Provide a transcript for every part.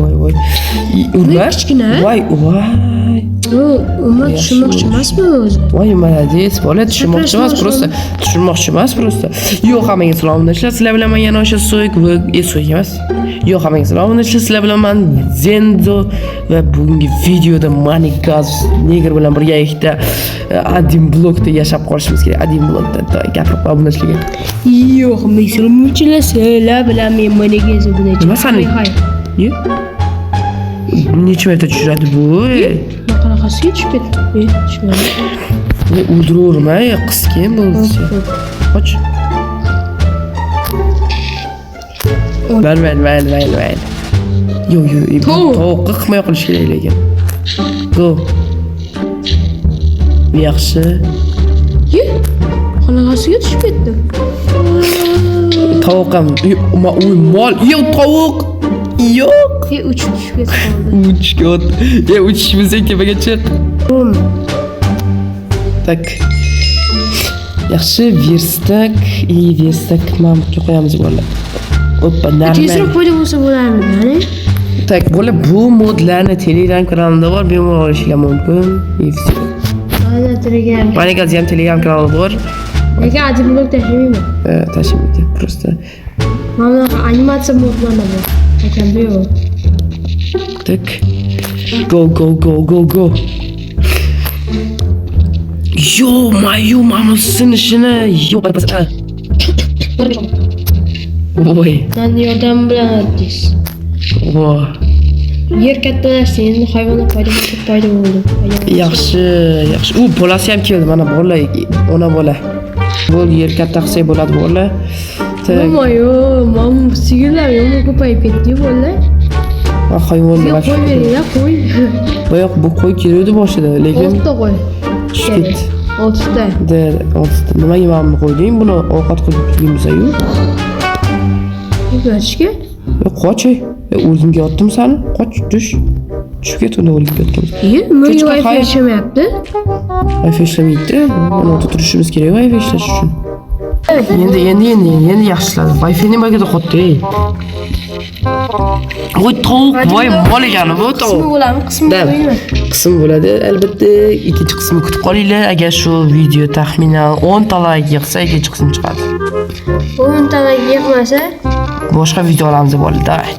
Voy voy. Urma. Kichkina. Voy voy. U umuman tushunmoqchi emasmi o'zi? Voy, молодец, bola tushunmoqchi emas, Sakrashmoqchi. Просто tushunmoqchi emas, просто. Yo'q, hammaga salom, obunachilar, sizlar bilan man yana o'sha Soyk va Soyk emas. Yo'q, hammaga salom, obunachilar, sizlar bilan man Zenzo va bugungi videoda Manigaz negr bilan birgalikda Adim blokda yashab qolishimiz kerak. Adim blokda gapirib qo'y obunachilarga. Yo'q, musulmonchilar, sizlar bilan men Manigaz obunachi. Nima sani? Hay. Ye? Necha marta tushiradi bu? Qanaqasiga tushib ketdi? Tushmadi. O'ldiraverma, qiz kim bu? Qoch. Mayli, mayli, mayli, mayli, mayli. Yo'q, yo'q, bu Tovuq. Tovuqqa himoya qilish kerak lekin. Go. Yaxshi. Ye? Qanaqasiga tushib ketdi? Tovuq ham, uy, mol, yo'q, tovuq. Yo'q. Uchib tushib ketib qoldi. Uchga o't. Uchish bilsang tepaga chiq. Bum. Так. Yaxshi, верстак, и верстак mana bu yerga qo'yamiz bolalar. Oppa, Tezroq normal. paydo bo'lsa bo'larmidi, hani? Так, bola, bu modlarni Telegram kanalimda bor, bemalol olishinglar mumkin. И всё. Mana Telegram. Manigaz ham Telegram kanali bor. Lekin Adim blok tashlamayman. Tashlamaydi, просто. Mana bunaqa animatsiya modlari bor. Akam bu yo'q. Так. Go, go, go, go, go. Ё-моё, mana sinishini. Yo, bas. Voy. Mani yordami bilan o'tdingiz. Voy. Yer kattalashdi, endi hayvonlar paydo bo'ldi, paydo bo'ldi. Yaxshi, yaxshi. U bolasi ham keldi, mana bola, ona bola. Bu yer katta qilsak bo'ladi, bola. Так, Voy, mana sigirlar yomon ko'payib ketdi bolalar. Hayvonlar. Qo'y beringlar, qo'y. Boyoq bu qo'y keluvdi boshida, lekin Oltita qo'y. Tushib ketdi. Oltita. De, oltita. Nimaga mana buni qo'yding? Buni ovqat qilib yeymiz-ku. Yutishga? Qoch, ey. O'zimga yotdim sani. Qoch, tush. Tushib ket unda o'lgim yotgan. Iye, nimaga Cho'chqa Wi-Fi qayerda? ishlamayapti? Wi-Fi ishlamaydi. Mana o'ta turishimiz kerak Wi-Fi ishlash uchun. Endi, endi, endi, endi yaxshi ishladi. Wi-Fi nimagadir qotdi, ey. Voy, tovuq, voy, mol ekani bu Qismi tovuq. bo'ladimi, qismi Да. bo'lmaymi? Qism bo'ladi albatta. Ikkinchi qismi kutib qolinglar. Agar shu video taxminan 10 ta like yig'sa, ikkinchi qism chiqadi. 10 ta like yig'masa, Boshqa video olamiz bo'ldi. Давай.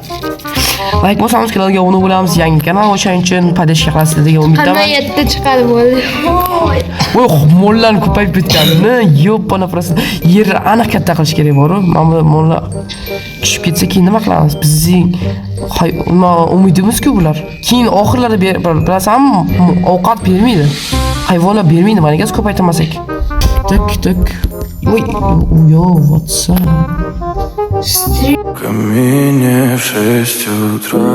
Like bosamiz, kanalga obuna bo'lamiz. Yangi kanal, o'shaning uchun поддержка qilasizlar degan umiddaman. Qanday yerda chiqadi bo'ldi. Voy, mollar ko'payib ketganini, yo'q, просто yerni aniq katta qilish kerak bor-u. Mana bu mollar tushib ketsa keyin nima qilamiz? Bizning nima umidimiz-ku bular. Keyin oxirlarda bilasanmi, ovqat bermaydi. Hayvonlar bermaydi, mana gaz ko'paytirmasak. Так, так. Voy, yo, what's up? В камине в 6 утра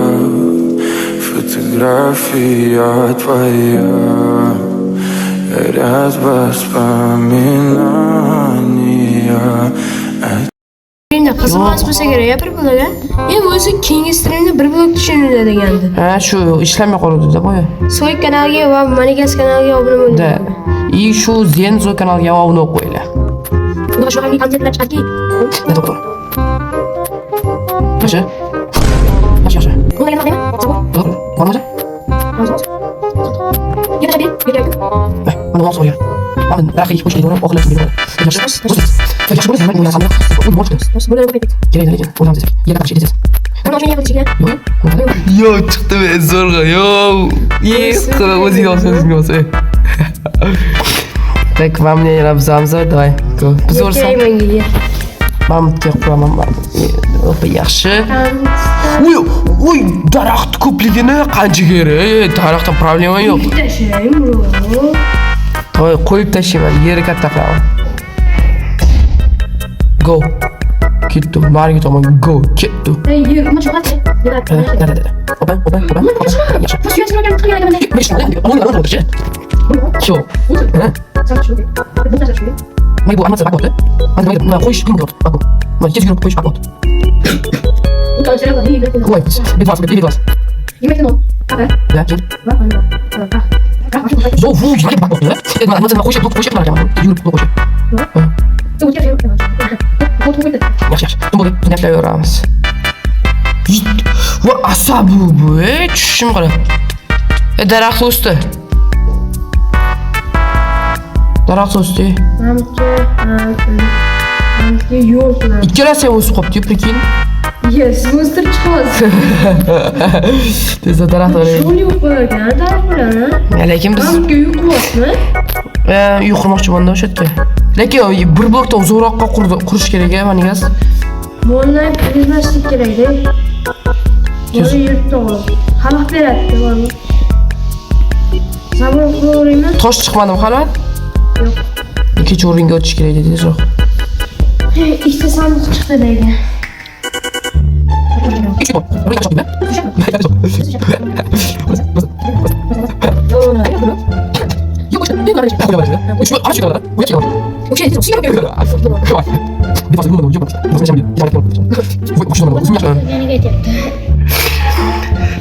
фотография твоя, горят воспоминания. Streamda qiziq emas bo'lsa kerak, ya, bir blok, a? O'zi keyingi streamda bir blok tushuniladi degandi. Ha, shu ishlamay qoldi-da boya. Soy kanaliga va Manigas kanaliga obuna bo'ling. Да. И shu Zenzo kanaliga ham obuna bo'lib qo'yinglar. Unda shunaqa kontentlar chiqadiki. Да, to'g'ri. Yaxshi. Yaxshi, yaxshi. Bunga nima deyman? To'g'ri. Bormi? Yana bir, bir. Mana bu so'rga. Mana daraxtga ekib qo'yish kerak, oxirlashib beradi. Yaxshi. Yaxshi bo'ladi, nima bo'ladi? U nima chiqdi? Kerak lekin, o'ylamiz desak. Yerga qarshi etasiz. Yo'q, chiqdi zo'rg'a. Yo'q. O'zing olsin, o'zing olsin. Так, вам мне yana давай. Go. Biz o'rsan. Kerak menga. Man bitta quraman. Opa, yaxshi. Uy, uy, daraxt ko'pligini qancha kerak? Daraxtda problema yo'q. Tashlaymi, bro? Toy qo'yib tashlayman, yeri katta qilaman. Go. Ketdi, narigi tomonga go, ketdi. Ey, yer, nima chiqadi? Da, da, da, da. Opa, opa, opa, opa. Yaxshi. Shu. Ha? Mana bu animatsiya bak bo'ldi. Mana bu qo'yish qiyin bo'ldi. Bak bu. Mana tez yurib qo'yish bak bo'ldi. Voy, bit bas, bit bas. Да, keyin. Yo, vu, nima bak bo'ldi? Mana animatsiya qo'yish, blok qo'yish, mana yurib blok qo'yish. Yaxshi, yaxshi. Bo'ldi, buni ishlayveramiz. Va asabi bu, tushishim qara. Daraxt o'sdi. Daraxt o'sdi. Manimcha yo'l qilamiz. Ikkalasi ham o'sib qolibdi, прикинь. Yes, o'stirib chiqyapsiz. Tezda daraxt olaylik. Yo'l yo'q qo'yarkan, daraxt bilan. Lekin biz Manimcha uy quryapsizmi? Uy qurmoqchi bo'ldim o'sha yerga. Lekin bir blokdan uzoqroqqa qurish kerak, manigaz. Molni kirgizmaslik kerak-da. Molni yurib to'g'ri. Xalaq beradi, molni. Zabor qilaveraymi? Tosh chiqmadimi hali? Yo'q. Ikkinchi o'ringa o'tish kerak dedi tezroq. Ikkita sandiq chiqdi deydi.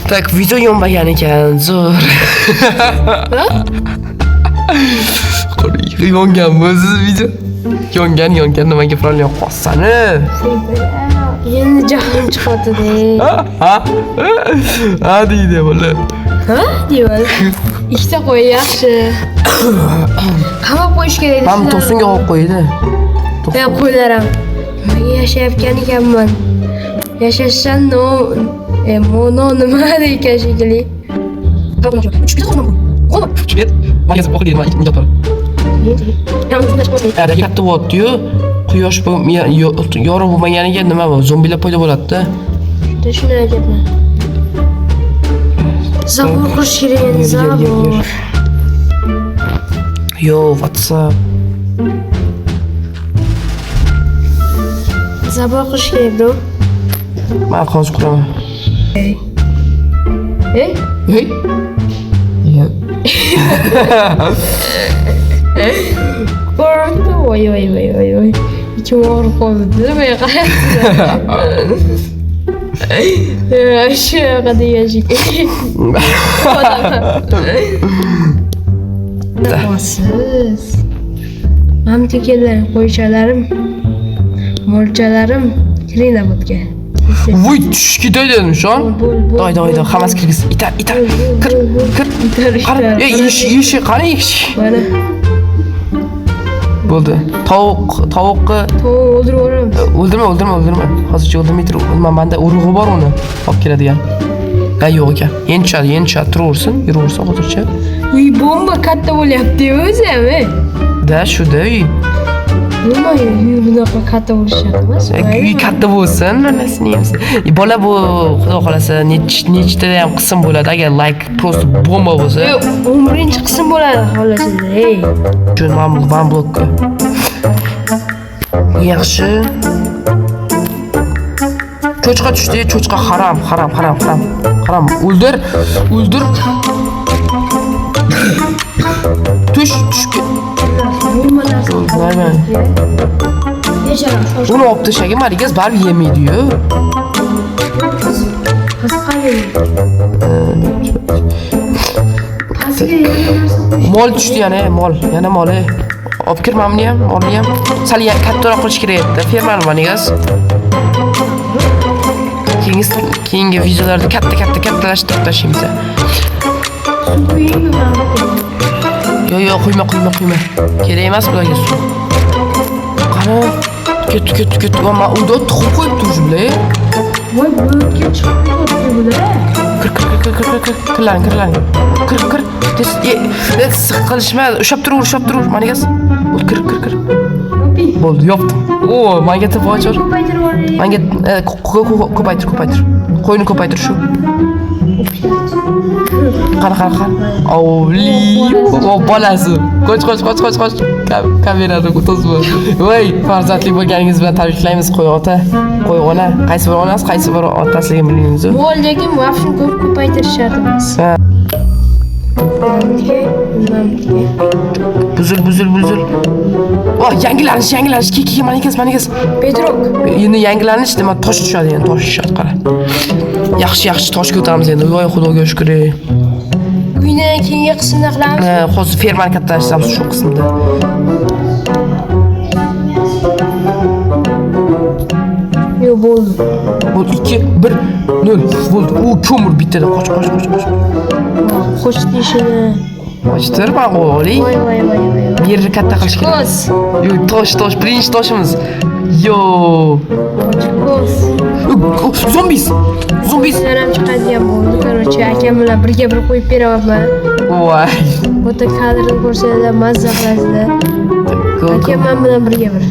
Так, video yonmagan ekan, zo'r. Yonganmi o'zi video? Yongan, nimaga problem yo'q, qo'ssani. Endi jahlim chiqyapti-da. Ha? Ha deydi bola. Ha? Deyman. Ikkita qo'y yaxshi. Qamab qo'yish kerak. Ham to'singa olib qo'ydi. Men qo'ylar ham. Nimaga yashayotgan ekanman? Yashashdan no, mono nima ekan shekilli. Katta bo'lyapti-yu, quyosh yorug' bo'lmaganiga nima bu? Zombilar paydo bo'ladi-da. Shuni aytyapman. Zabor qurish kerak endi, zabor. Yo, WhatsApp. Zabor qilish kerak, bro. Men hozir quraman. Ey? Hey. Ya. Ko'rindi. Voy voy voy voy voy. Ichim og'rib qoldi. Nimaga qarayapsiz? Shunaqa degan shekilli. Siz. Mamtekelar, qo'ychalarim, molchalarim kiringlar botga. Voy, tushib ketay dedim shu an. Doy, doy, doy, hammasi kirgiz. Itar, itar. Kir, kir. Qara, eshik, qani eshik? Mana. Bo'ldi. Tovuqni tovuq o'ldirib yuboramiz. O'ldirma. Hozircha o'ldirmay tur. Menda urug'i bor uni olib keladigan. Ha, yo'q ekan. Endi tushadi, turaversin, yuraversin hozircha. Uy, bomba katta bo'lyapti o'zi ham, ey. Da, shuda uy. Nima uy bunaqa katta bo'lishi shart emas. Uy katta bo'lsin, nimasini yeymiz. Bola bu, xudo xolasa, nechta ham qism bo'ladi. Agar like просто bomba bo'lsa. Yo'q, 11-qism bo'ladi xohlasa, ey. Shu man blokka. Yaxshi. Cho'chqa tushdi, cho'chqa harom, harom, harom, harom. Harom. O'ldir, o'ldir. Tush, tushib ket. Uni olib tashlagan Marigas baribir yemaydi-yu. Mol tushdi yana, mol, yana mol. Olib kir mana buni ham, molni ham. Sal kattaroq qilish kerak edi. Fermani Marigas. Keyingi videolarda katta kattalashtirib tashlaymiz. Yo'q, quyma. Kerak emas bularga suv. Qara, ketdi. Va men uyda tuxum qo'yibdi уже bular. Voy, bulutga chiqib ketdi bular. Kir. Kirlaring. Kir. Tez, siqilishma, ushlab tur, Manigas. Kir. Bo'ldi, yopdim. O, menga to'p ochar. Menga ko'paytir. Qo'yni ko'paytir shu. Qara. Ovli, o bolasi. Qoch. Kamerani to'sib. Voy, farzandli bo'lganingiz bilan tabriklaymiz, qo'y ota, qo'y ona. Qaysi biri onasi, qaysi biri otasigini bilmaymiz. Mol lekin vaqtni ko'p ko'paytirish shart emas. Buzil. Voy, yangilanish. Ke, manikas. Bedrock. Endi yangilanish nima, tosh tushadi endi, tosh tushadi, qara. Yaxshi toshga o'tamiz endi. Voy, Xudoga shukr. Uyni keyingi qismida qilamiz. Hozir fermani kattalashtiramiz shu qismda. Yo'q, bo'ldi. Bo'ldi, 2 1 0. Bo'ldi. U ko'mir bittada. Qoch, qoch, qoch, qoch. Qoch deyishini. Qochtir, man olay. Voy voy voy voy. Yerni katta qilish kerak. Ko'z. Yo, tosh, tosh, birinchi toshimiz. Yo. Ko'z. Zombies. Zombies. Sizlar ham chiqadigan bo'ldi. Короче, akam bilan birga bir qo'yib beraman. Voy. Bu yerda kadrni ko'rsanglar mazza qilasizlar. Go, go. Akam men bilan birga bir.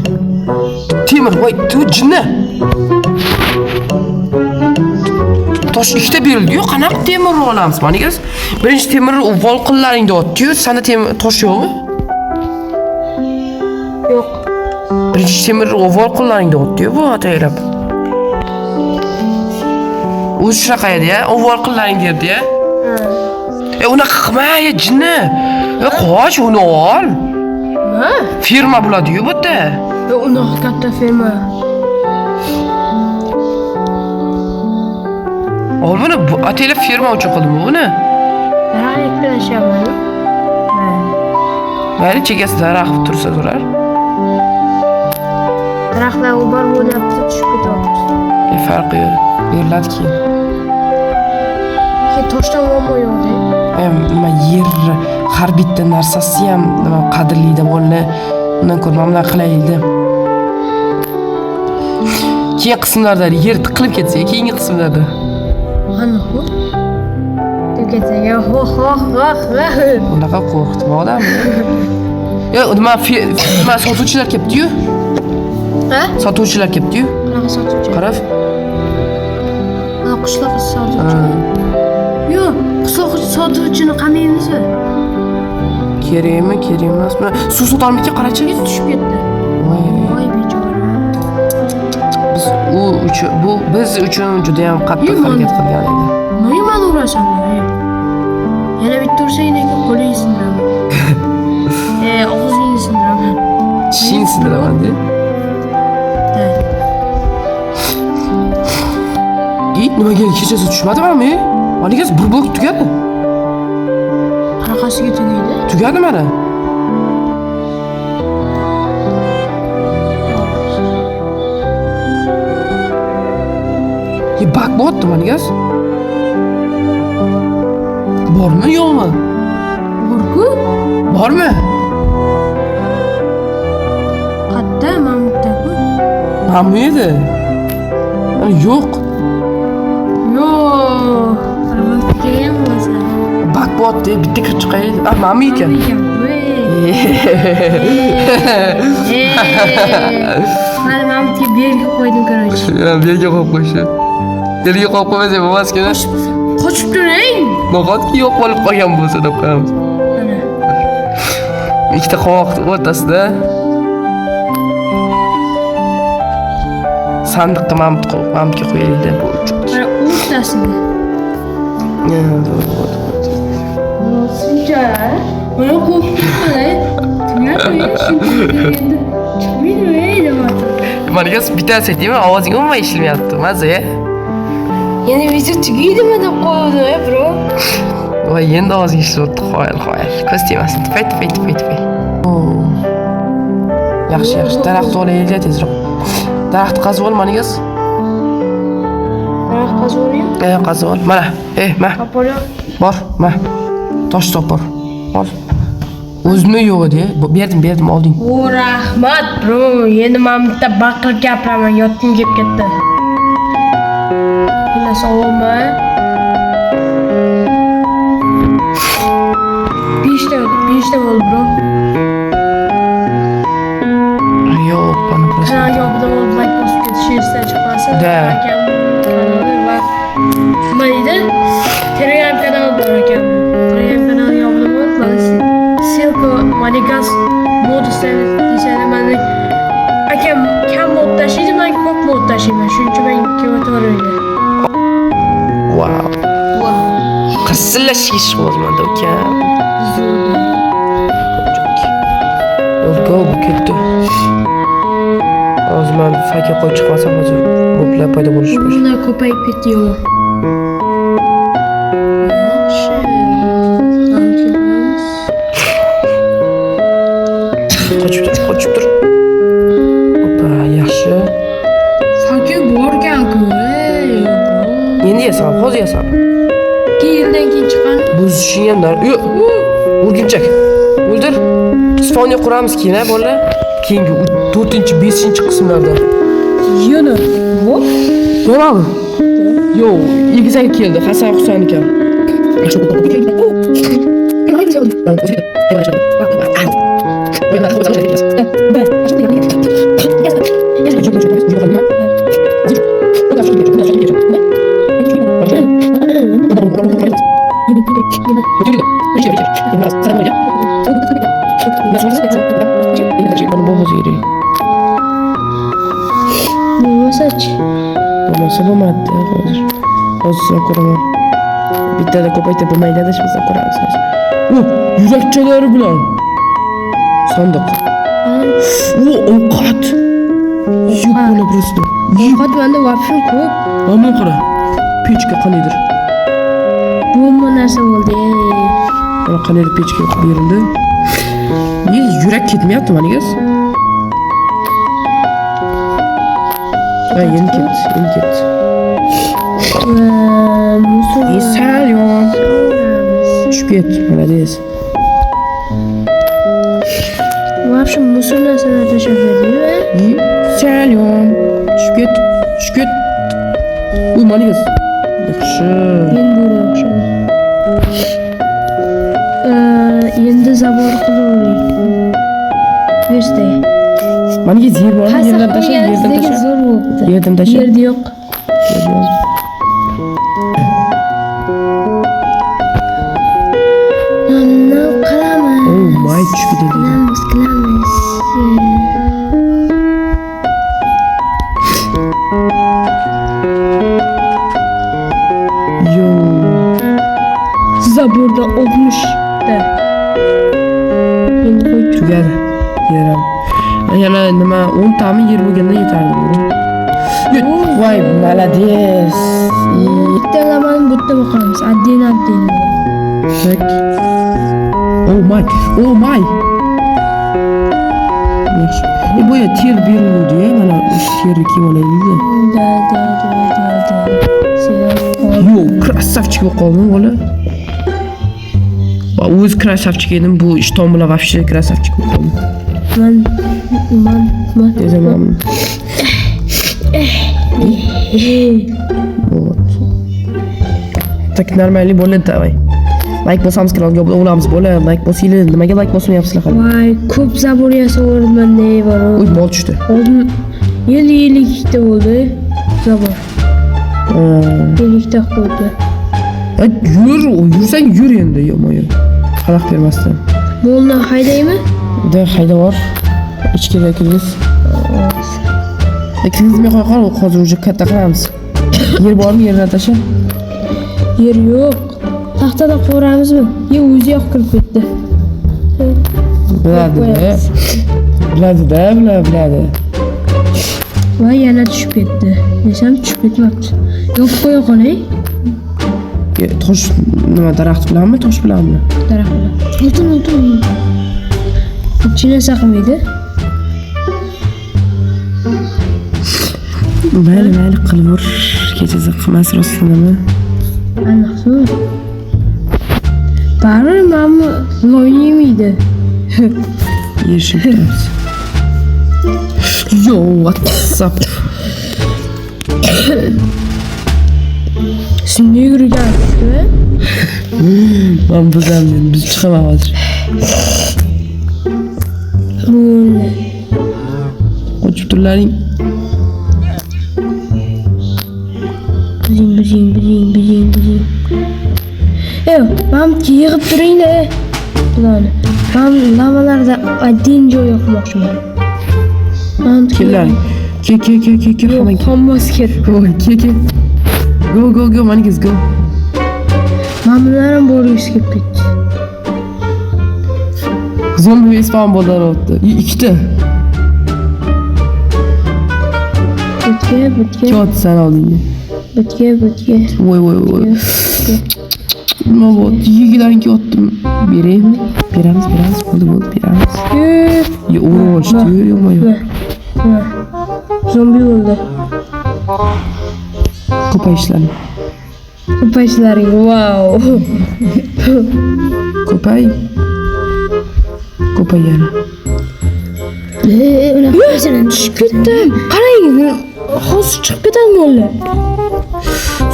Temir, voy, tu jinni. Tosh ikkita berildi-yu, qanaqa temirni olamiz? Mana egas, birinchi temirni u volqinlaringda otdi-yu, senda temir tosh yo'qmi? Yo'q. Birinchi temirni u volqinlaringda otdi-yu, bu ataylab. O'zi shunaqa edi-ya, u volqinlaring derdi-ya. E, unaqa qilma, ya jinni. E, qoch, uni ol. Nima? Firma bo'ladi-yu bu yerda. Yo'q, unaqa katta firma. Ol buni, ataylab firma uchun qildim buni. Daraxt ekib. Mayli, chekkasida daraxt tursa turar. Daraxtlar u bor bo'lyapti, tushib ketyapti. E, farqi yo'q. Beriladi keyin. Keyin toshdan muammo yo'q-da. E, nima yer har bitta narsasi ham nima qadrli deb olni. Undan ko'ra mana bunaqa qilaylik. Keyin qismlarda yer tiqilib ketsa, keyingi qismlarda. Mana bu. Deb ketsak, ho ho ho ho. Unaqa qo'rqitma odamni. Yo, nima nima sotuvchilar kelibdi-yu. Ha? Sotuvchilar kelibdi-yu. Qanaqa sotuvchi? Qarab. Ha, qishloq sotuvchi. Yo'q, qishloq sotuvchini qamaymizmi? Kerakmi, kerak emasmi? Suv sotarmikin, qarachi? Tushib ketdi. Voy. Voy bechora. Biz u uchun bu biz uchun juda ham qattiq harakat qilgan edi. Nima mani urasan? Yana bitta ursang lekin qo'lingni sindiraman. Og'zingni sindiraman. Tishingni sindiraman de. Да. Nimaga kechasi tushmadi mana? Mana bir blok tugadi. Qanaqasiga tugaydi? Tugadi mana. E, bak bo'lyapti mana gaz. Bormi, yo'qmi? Bor-ku. Bormi? Qatta mana bu yerda-ku. Mana bu edi. Mana yo'q. Yo'q. Keyin bo'lsa. Bak bo'lyapti, bitta kirib chiqaylik. A, mana bu ekan. Mana mana bu yerga belgi qo'ydim, короче. Ya, belgi qo'yib qo'yishi. Belgi qo'yib qo'ymasak bo'lmaskan. Qochib turing. Nahotki yo'q bo'lib qolgan bo'lsa deb qo'yamiz. Mana. Ikkita qovoq o'rtasida sandiqqa mamutga qo'yaylik bu uchun. Mana o'rtasida. Ya, to'g'ri, to'g'ri. Shuncha. Mana qo'rqib ketdi. Tugatmi? Shuncha endi chiqmaydimi ey deyapti. Mana gaz bittasi aytaymi, ovozing umuman eshitilmayapti. Maza, ya. Yana video tugaydimi deb qo'ydim, bro. Voy, endi ovozing eshityapti. Qoyil, qoyil. Ko'z tegmasin. Tupay, tupay, tupay, tupay. Yaxshi, yaxshi. Daraxt olaylik tezroq. Daraxt qazib ol, mana gaz. Daraxt qazib olaymi? E, qazib ol. Mana, ma. Bor, ma. Tosh top bor. Ol. O'zimda yo'q edi. Berdim, berdim, olding. O, rahmat, bro. Endi mana bitta baqirib gapiraman, yotgim kelib ketdi. Xullas, olma. 5ta bo'ldi, bro. Yo'q, mana просто. Kanalga obuna bo'lib, like bosib ketish esdan chiqmasin. Da. Akam kanali va nima deydi? Telegram kanali bor ekan. Telegram kanaliga obuna bo'lib, mana ссылка Manigas modus desanglar, mani akam kam mod tashlaydi, man ko'p mod tashlayman. Shuning uchun men kelaveringlar. Wow. Qirsillash ish bo'lmadi ukam. Yo'q, bu ketdi. Hozir man fakel qo'yib chiqmasam, hozir ko'plab paydo bo'lishi boshlaydi. Bunlar ko'payib ketdi yo'q. Yaxshi. Qochib tur, qochib tur. Hoppa, yaxshi. Fakel bor Bo'ldi yasab. 2 yildan keyin chiqqan. Buzishing ham yo'q. O'rgimchak. O'ldir. Spawner quramiz keyin, ha, bolalar. Keyingi 4-5 qismlarda. Yana. Hop. Bo'ladi. Yo'q, egizak keldi. Hasan Husan ekan. Bo'lmasa kerak. Bo'lmasa-chi? Bo'lmasa bo'lmadi hozir. Hozir ko'raman. Bittada ko'paytirib bo'lmaydi, adashmasam ko'ramiz hozir. U yurakchalari bilan sandiq. U ovqat. Yo'q, просто. Ovqat menda вообще ko'p. Mana qara. Pechka qandaydir. Bomba narsa bo'ldi. Mana qandaydir pechka berildi. Nega yurak ketmayapti maniga? Ha, endi ketdi, endi ketdi. Musor. Sal yomon. Tushib ketdi, молодец. Вообще мусор narsalar tashlab berdi. Sal yomon. Tushib ketdi, tushib ketdi. Uy, maniga. Yaxshi. Endi bo'ri o'xshadi. Endi забор qilavering. Verstay. Maniga yer bormi? Yerdan tasha, yerdan Lekin tasha. zo'r bo'libdi. Yerdan tasha. Yerda yo'q. Yer yo'q. Nima qilamiz? Oh my, tushib ketadi. Qilamiz, qilamiz. Yo. Забор da 60 ta. Endi qo'y. Tugadi. Yer ham. Yana nima 10 tami yer bo'lganda yetardi bu. Voy, молодец. Bitta lamani bu yerda boqamiz. Отдельно, отдельно. Так. Oh my, oh my. Yaxshi. E, boya ter beriluvdi, mana o'sha terni kiyib olaylik. Да, да, да, да, да. Sen Yo, красавчик bo'lib qoldim, bola. Va o'zi красавчик edim, bu ishton bilan вообще красавчик bo'lib qoldim. Man man man. Dedim. Вот. Так, нормальный bo'ldi, давай. Like bosamiz kanalga obuna bo'lamiz, bola, like bosinglar. Nimaga like bosmayapsizlar hali? Voy, ko'p забор yasaverman ne bor. Uy, mol tushdi. Oldin endi 52 ta bo'ldi забор. Ha. 52 ta qo'ydi. Ay, yur, yursang yur endi, yo'q, yo'q. Xalaqit bermasdan. Molni haydaymi? Да, hayda bor. Ichkariga kirgiz. Kirgizmay qo'ya qol, hozir уже katta qilamiz. Yer bormi, yerdan tasha. Yer yo'q. Taxtadan qo'ramizmi? Ye, o'zi yoq kirib ketdi. Biladi, Qo'yamiz. biladi-da, biladi, biladi. Va yana tushib ketdi. Desam tushib ketmabdi. Yo'q, qo'ya qolay. E, tosh nima, daraxt bilanmi, tosh bilanmi? Daraxt bilan. O'tin, o'tin. Hech narsa qilmaydi. Mayli, mayli, qilib. Kechasi qilmas rostdan nima? Aniqmi? Baribir mana bu loyni yemaydi. Yerishib turamiz. Yo, what's up? Shunday yurgan. Man buzam, biz chiqaman hozir. Bo'ldi. Qochib turlaring. Buzing, buzing, buzing, buzing, buzing. Ey, mana bu yig'ib turinglar. Bularni. Man lavalarda один joy yoqmoqchiman. Man Kellar. Ke, ke, ke, ke, ke, Yo'q, hamma ke. hammasi ketdi. Voy, ke, ke. Go, go, go, manikiz, go. Mana bular ham borgisi kelib ketdi. Zombi spawn bo'ldi o'tdi. Ikkita. Bitga, bitga, Kelyapti oldinga. Bitga, bitga. Voy, voy, voy. Nima bo'lyapti? Yegilaring kelyapti. Beraymi? Beramiz, beramiz. Bo'ldi, bo'ldi, beramiz. Yo, urib olishdi, yo'qmi, yo'q. Va. Zombi o'ldi. Ko'payishlaring. Ko'payishlaring, vau. Ko'pay. Ko'pay yana. Unaqa Tushib ketdim. Qarang, hozir chiqib ketadi mollar.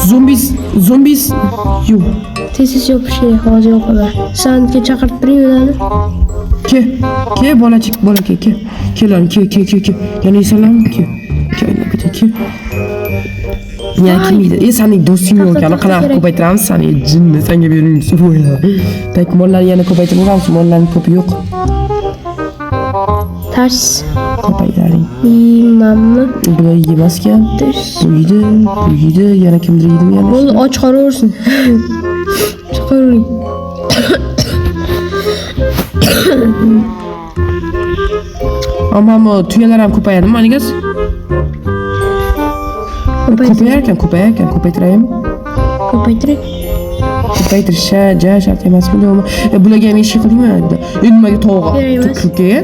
Zombies, zombies. Yo'q. Tez-tez yopish kerak, hozir yopaman. Sandga chaqirib turing ularni. Ke, ke bolachik, bolakay, ke. Ke lan, ke, ke, ke, ke. Yana yeysanlarmi? Ke. Ke, aylanib ketay, ke. Ya kim yeydi? E, sening do'sting yo'q ekan, qanaqa ko'paytiramiz sani jinni senga bermaymiz. Так, mollarni yana ko'paytiraveramiz, mollarning ko'pi yo'q. Tars. Ko'paylaring. Yeymanmi? Bular yemas ekan. Bu yeydi, bu yeydi, yana kimdir yeydimi yana? Bo'ldi, och qolaversin. Chiqaravering. Ammo bu tuyalar ham ko'payadimi, manigas? Ko'payar ekan, ko'payar ekan, ko'paytiraymi? Ko'paytiring. Ko'paytirish ja shart emasmi? E, bularga ham eshik qilingmi? E, nimaga tovuq? Kerak emas. Ko'payar?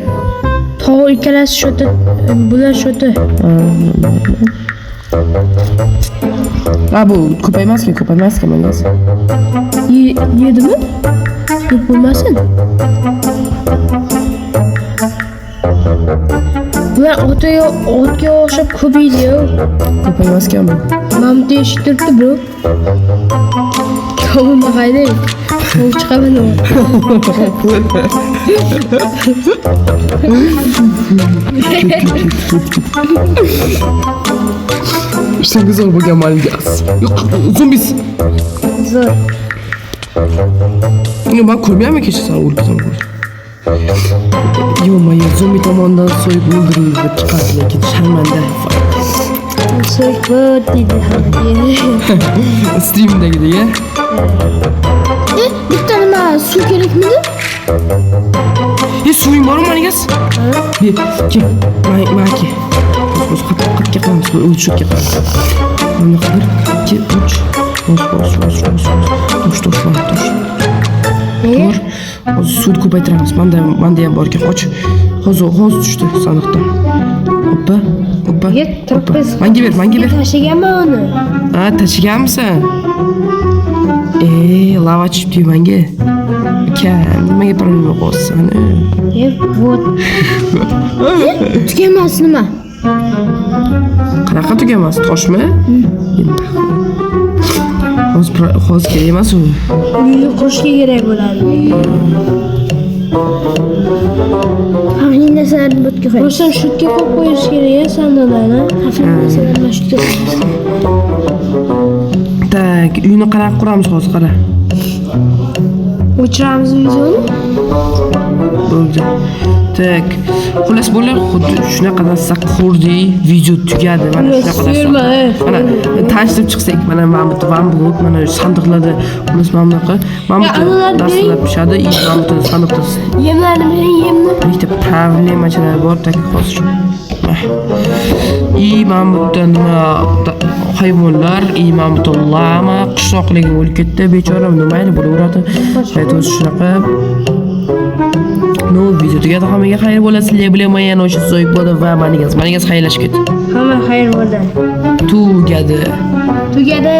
Tovuq ikkalasi shu yerda, bular shu yerda. Ha, bu ko'paymas ekan, ko'paymas ekan, manigas. Yedimi? Yo'q bo'lmasin. Bular otga o'xshab ko'paydi-yu. Ko'paymas ekan bu. Mana bu eshik turibdi, bro. Tovimni haydang. Tovuq chiqaman u. Ishlar zo'r bo'lgan manigas. Yo'q, zombies. Zo'r. Yo'q, men ko'rmayapman kecha san o'lib ketaman. Yo'q, zombi tomonidan so'yib o'ldirildi deb chiqadi, lekin sharmanda. So'yib deydi hamma. Streamdagidek, a? Bitta nima suv kerakmidi? E, suving bormi manigas? Ber, kel. Mana ke. Bos, qatga qilamiz, o'zi shu yerga qilamiz. Bunaqa 1, 2, 3. Bos, bos, bos, bos, bos. Tosh, tosh, mana tosh. Dur. Hozir suvni ko'paytiramiz. Manda ham bor ekan, och. Hozir tushdi sandiqdan. Hoppa, hoppa. Hoppa. Manga ber, manga ber. Tashlaganman uni. Ha, tashlaganmisan? E, lava tushibdi manga. Aka, nimaga problema qo'ysan? E, вот. Tuganmas nima? Qanaqa tugamas? Toshmi? Hozir kerak emas u. Uyni qurishga kerak bo'ladi. Xavfli narsalarni botga qo'y. Bo'lsa shutga qo'yib qo'yish kerak, sandiqlarni. Xavfli narsalarni shutga qo'yamiz. Так, uyni qanaqa quramiz hozir qara. O'chiramiz videoni. Bo'ldi. Так, xullas bo'ldi, xuddi shunaqa narsa qurdik, video tugadi. Mana shunaqa narsa. Mana tanishtirib chiqsak, mana bu blok, mana sandiqlarda, xullas mana bunaqa, mana bu narsalar pishadi, mana bu sandiqda Yemlarni bering, yemni. Bitta problemachalar bor, так hozir. И mana bu yerda nima hayvonlar, и mana bu yerda lama qishloqligi o'lib ketdi, bechora, mayli bo'laveradi. Hayot o'zi shunaqa. Ну, video tugadi, hammaga xayr bo'ladi. Sizlar bilan men yana o'sha Zoik bo'ldi va Manigas. Manigas xayrlashib ketdi. Hamma xayr bo'ldi. Tugadi. Tugadi.